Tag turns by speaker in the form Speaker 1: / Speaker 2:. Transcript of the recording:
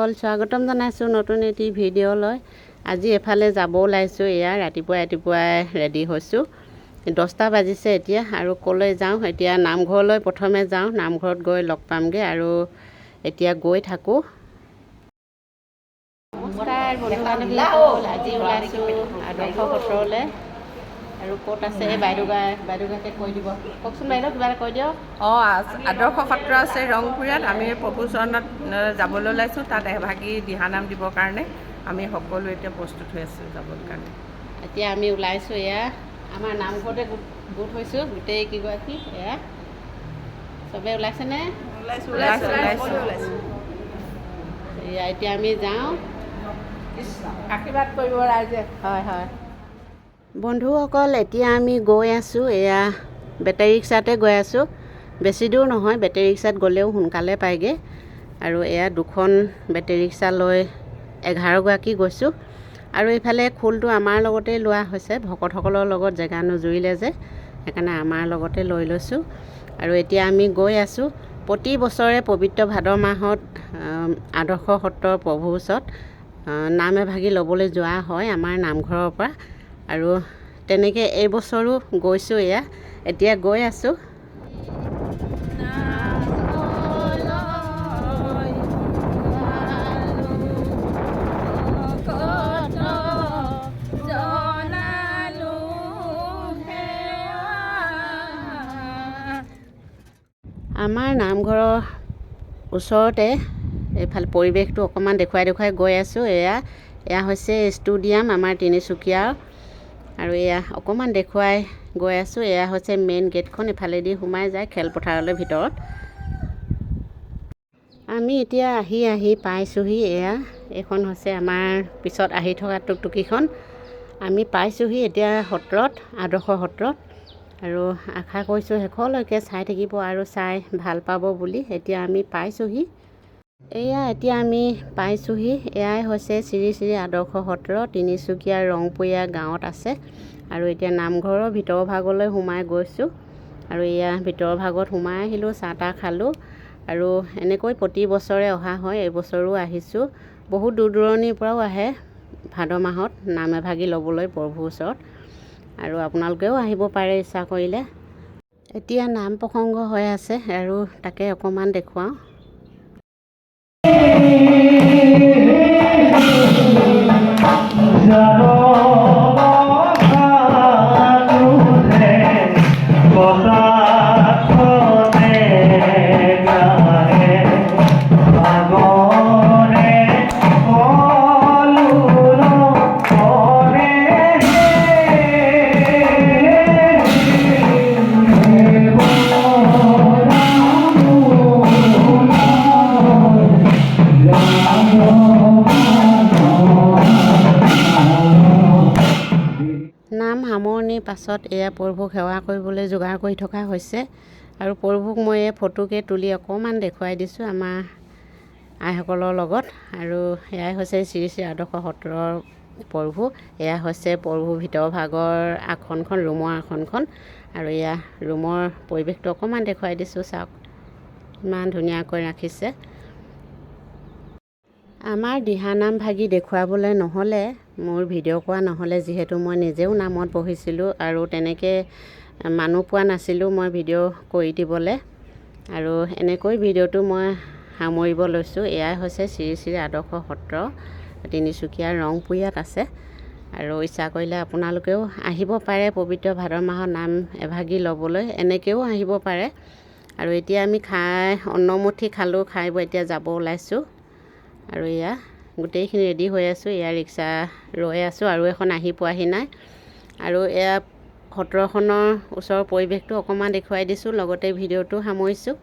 Speaker 1: বন্ধুসকল, স্বাগতম জনাইছোঁ নতুন এটি ভিডিঅ'লৈ। আজি এফালে যাব ওলাইছোঁ। এয়া ৰাতিপুৱাই ৰাতিপুৱাই ৰেডি হৈছোঁ। 10টা বাজিছে এতিয়া। আৰু ক'লৈ যাওঁ? এতিয়া নামঘৰলৈ প্ৰথমে যাওঁ, নামঘৰত গৈ লগ পামগৈ। আৰু এতিয়া গৈ থাকোঁ। নমস্কাৰ বন্ধু বান্ধৱীসকল, আজি ওলাইছোঁ আদৰ্শ সত্ৰলৈ। আৰু ক'ত আছে এই বাইদেউগাকে কৈ দিব। কওকচোন বাইদেউ, কিবা এটা কৈ দিয়ক।
Speaker 2: অঁ, আদৰ্শ সত্ৰ আছে ৰংপুৰীয়াত। আমি প্ৰভু চৰণত যাবলৈ ওলাইছোঁ। তাত এভাগি দিহানাম দিবৰ কাৰণে আমি সকলো এতিয়া প্ৰস্তুত হৈ আছোঁ যাবৰ কাৰণে।
Speaker 1: এতিয়া আমি ওলাইছোঁ। এয়া আমাৰ নামঘৰতে গোট গোট হৈছোঁ গোটেই কেইগৰাকী। এয়া চবে ওলাইছেনে?
Speaker 2: ওলাইছোঁ, ওলাইছোঁ।
Speaker 1: এয়া এতিয়া আমি যাওঁ।
Speaker 2: আশীৰ্বাদ কৰিব ৰাইজে।
Speaker 1: হয় হয় বন্ধুসকল, এতিয়া আমি গৈ আছোঁ। এয়া বেটেৰী ৰিক্সাতে গৈ আছোঁ, বেছি দূৰ নহয়। বেটেৰী ৰিক্সাত গ'লেও সোনকালে পায়গৈ। আৰু এয়া দুখন বেটেৰী ৰিক্সা লৈ 11গৰাকী গৈছোঁ। আৰু এইফালে খোলটো আমাৰ লগতে লোৱা হৈছে। ভকতসকলৰ লগত জেগা নুজুৰিলে যে, সেইকাৰণে আমাৰ লগতে লৈ লৈছোঁ। আৰু এতিয়া আমি গৈ আছোঁ। প্ৰতি বছৰে পবিত্ৰ ভাদ মাহত আদৰ্শ সত্ৰৰ প্ৰভুৰ ওচৰত নাম এভাগি ল'বলৈ যোৱা হয় আমাৰ নামঘৰৰ পৰা। আৰু তেনেকৈ এইবছৰো গৈছোঁ। এয়া এতিয়া গৈ আছোঁ। আমাৰ নামঘৰৰ ওচৰতে এইফালে পৰিৱেশটো অকণমান দেখুৱাই দেখুৱাই গৈ আছোঁ। এয়া এয়া হৈছে ষ্টেডিয়াম আমাৰ তিনিচুকীয়াৰ। আৰু এয়া অকণমান দেখুৱাই গৈ আছোঁ। এয়া হৈছে মেইন গেটখন, ইফালেদি সোমাই যায় খেলপথাৰলৈ ভিতৰত। আমি এতিয়া আহি আহি পাইছোঁহি। এয়া এইখন হৈছে আমাৰ পিছত আহি থকা টুকটুকিখন। আমি পাইছোঁহি এতিয়া সত্ৰত, আদৰ্শ সত্ৰত। আৰু আশা কৰিছোঁ শেষলৈকে চাই থাকিব আৰু চাই ভাল পাব বুলি। এতিয়া আমি পাইছোঁহি। এয়া এতিয়া আমি পাইছোঁহি। এয়াই হৈছে শ্ৰী শ্ৰী আদৰ্শ সত্ৰ, তিনিচুকীয়া ৰংপুৰীয়া গাঁৱত আছে। আৰু এতিয়া নামঘৰৰ ভিতৰৰ ভাগলৈ সোমাই গৈছোঁ। আৰু এয়া ভিতৰৰ ভাগত সোমাই আহিলোঁ, চাহ তাহ খালোঁ। আৰু এনেকৈ প্ৰতি বছৰে অহা হয়, এইবছৰো আহিছোঁ। বহুত দূৰ দূৰণিৰ পৰাও আহে ভাদ মাহত নাম এভাগি ল'বলৈ প্ৰভুৰ ওচৰত। আৰু আপোনালোকেও আহিব পাৰে ইচ্ছা কৰিলে। এতিয়া নাম প্ৰসংগ হৈ আছে আৰু তাকে অকণমান দেখুৱাওঁ। নাম সামৰণিৰ পাছত এয়া প্ৰভুক সেৱা কৰিবলৈ যোগাৰ কৰি থকা হৈছে। আৰু প্ৰভুক মই এই ফটোকে তুলি অকণমান দেখুৱাই দিছোঁ আমাৰ আইসকলৰ লগত। আৰু এয়াই হৈছে শ্ৰী শ্ৰী আদৰ্শ সত্ৰৰ প্ৰভু। এয়া হৈছে প্ৰভুৰ ভিতৰ ভাগৰ আসনখন, ৰুমৰ আসনখন। আৰু এয়া ৰুমৰ পৰিৱেশটো অকণমান দেখুৱাই দিছোঁ, চাওক ইমান ধুনীয়াকৈ ৰাখিছে। আমাৰ দিহানাম ভাগি দেখুৱাবলৈ নহ'লে, মোৰ ভিডিঅ' কৰা নহ'লে, যিহেতু মই নিজেও নামত বহিছিলোঁ আৰু তেনেকৈ মানুহ পোৱা নাছিলোঁ মই ভিডিঅ' কৰি দিবলৈ। আৰু এনেকৈ ভিডিঅ'টো মই সামৰিব লৈছোঁ। এয়াই হৈছে শ্ৰী শ্ৰী আদৰ্শ সত্ৰ, তিনিচুকীয়াৰ ৰংপুৰীয়াত আছে। আৰু ইচ্ছা কৰিলে আপোনালোকেও আহিব পাৰে পবিত্ৰ ভাদ মাহৰ নাম এভাগি ল'বলৈ, এনেকৈও আহিব পাৰে। আৰু এতিয়া আমি খাই অন্নমুঠি খালোঁ, খাই বৈ এতিয়া যাব ওলাইছোঁ। আৰু এয়া গোটেইখিনি ৰেডি হৈ আছোঁ। এয়া ৰিক্সা ৰৈ আছোঁ আৰু এখন আহি পোৱাহি নাই। আৰু এয়া সত্ৰখনৰ ওচৰৰ পৰিৱেশটো অকণমান দেখুৱাই দিছোঁ, লগতে ভিডিঅ'টো সামৰিছোঁ।